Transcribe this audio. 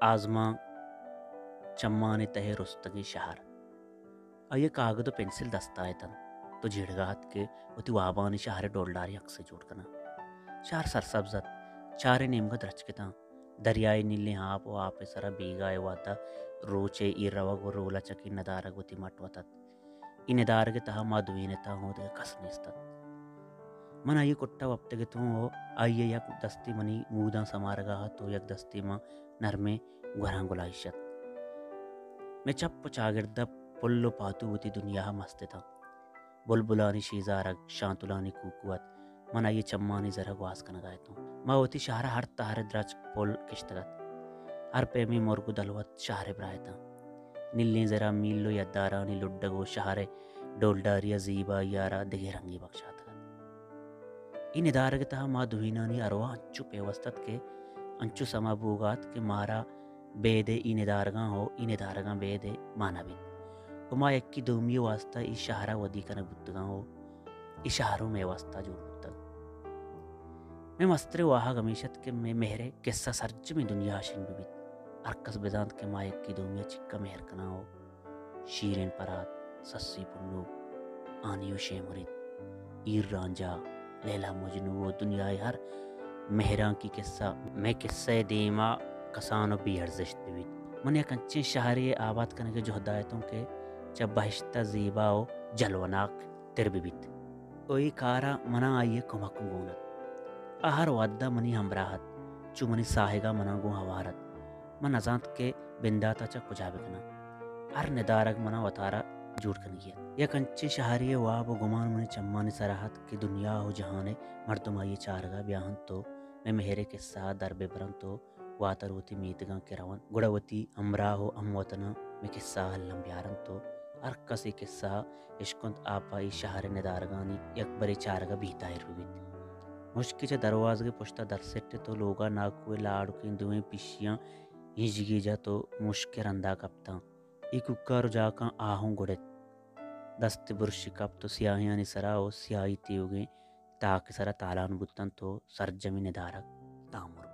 آزمان چمانی تہ ءَ رستگیں شہر۔ آئی ءَ کاگد ءُ پنسل دست ءَ اتنت تو جیڑگ ءَ ات کہ وتی وابانی شہر ءِ ڈولداریں عکسے جوڑ کناں۔ شہر سرسبز ات، چاریں نیمگ ءَ درچک اتاں۔ دریائے نیلیں آپ ءُ آپ ءِ سرا بیگاہ ءِ وہد ءَ روچ ءِ ایر روگ ءُ رولچکیں ندارگ وتی مٹ وت ات۔ اے ندارگ ءِ تہا ما دوئینتاں ءُ دگہ کس نیست ات۔ من آئی ءِ کٹ ءَ وپتگ اتوں ءُ آئی ءِ یک دستے منی موداں سمارگ ءَ ات ءُ یک دستے ماں نرمیں گوراں گلائیش ات۔ مئے چپ ءُ چاگرد ءَ پل ءُ پاتو وتی دنیا ءَ مست اتاں۔ بلبلانی شیزارگ، شانتلانی کوکو ات۔ من آئی ءِ چمانی زر ءَ گواز کنگ ءَ اتوں۔ ما وتی شہر ءَ ہر تہر ءَ درچک پل کشتگ ات۔ ہر پیمیں مرگ ءُ دلوت شہر ءِ براہ اتاں۔ نیلیں زر ءَ میل ءُ یدارانی لڈگ ءُ شہر ءِ ڈولداری ءَ زیبائی ءَ را دگہ رنگے بکشاتگ ات۔ اے ندارگ ءِ تہا ما دوئینانی ارواہ انچو پیوست ات کہ انچو سما بوگ ءَ ات کہ مارا بید ءَ اے ندارگاں ءُ اے ندارگاں بید ءَ ما نہ بیت ءُ ما یکے دومی ءِ واستہ اے شہر ءَ ودی کنگ بوتگاں ءُ اے شہر ءَ مئے واستہ جوڑ بوتگ۔ مئے مستریں واہگ ہمیش ات کہ مئے مہر ءِ کسہ سرجمیں دنیا ءَ شنگ بہ بیت۔ ہر کس بزانت کہ ما یکے دومی ءَ چکہ مہر کناں ءُ شیرین پرات، سسی پنو، آنیو شے مرید، ایر رانجھا، لیلا مجنو ءُ دنیا ءِ ہر مہرانکی کسہ مئے کسہ ءِ دیم ءَ کسان ءُ بے ارزشت بہ بیت۔ من یک انچیں شہرے ءِ آباد کنگ ءِ جہد ءَ اتوں کہ چہ بہشت ءَ زیبا ءُ جلوناک تر بہ بیت۔ ءُ اے کار ءَ من ءَ آئی ءِ کمک گون ات۔ آ ہر وھد ءَ منی ہمراہ ات، چو منی ساہگ ءَ من ءَ گوں ہوار ات۔ من نزانت کہ بندات ءَ چہ کجا بکناں۔ ہر ندارگ من ءَ وتارا جوڑ کنگی ات۔ یک انچیں شہرے ءِ واب ءُ گمان منی چمانی سرا ات کہ دنیا ءُ جہان ءِ مردم آئی ءِ چارگ ءَ بیا انت ءُ مئے مہر ءِ کسہ ءَ در بہ بر انت ءُ واتر وتی میتگاں کہ رونت، گڑا وتی ہمراہ ءُ ہموطناں مئے کسہ ءَ الم بیار انت ءُ ہر کس اے کسہ ءَ اشکنت، آ پہ اے شہر ءِ ندارگانی یک برے چارگ ءَ بے تاہیر بہ بیت۔ مشکے چہ دروازگ ءِ پشت ءَ در سٹ ات ءُ لوگ ءَ ناکو ءِ لاڑکیں دوئیں پیشیاں ہیژگے جت ءُ مشک ءِ رند ءَ کپتاں۔ اے کوکار ءُ جاکاں آہوں گڑت۔ دست ءِ برشے کپت ءُ سیاہیانی سرا ءُ سیاہی تیوگیں تاک ءِ سرا تالان بوت انت ءُ سرجمیں ندارگ تامر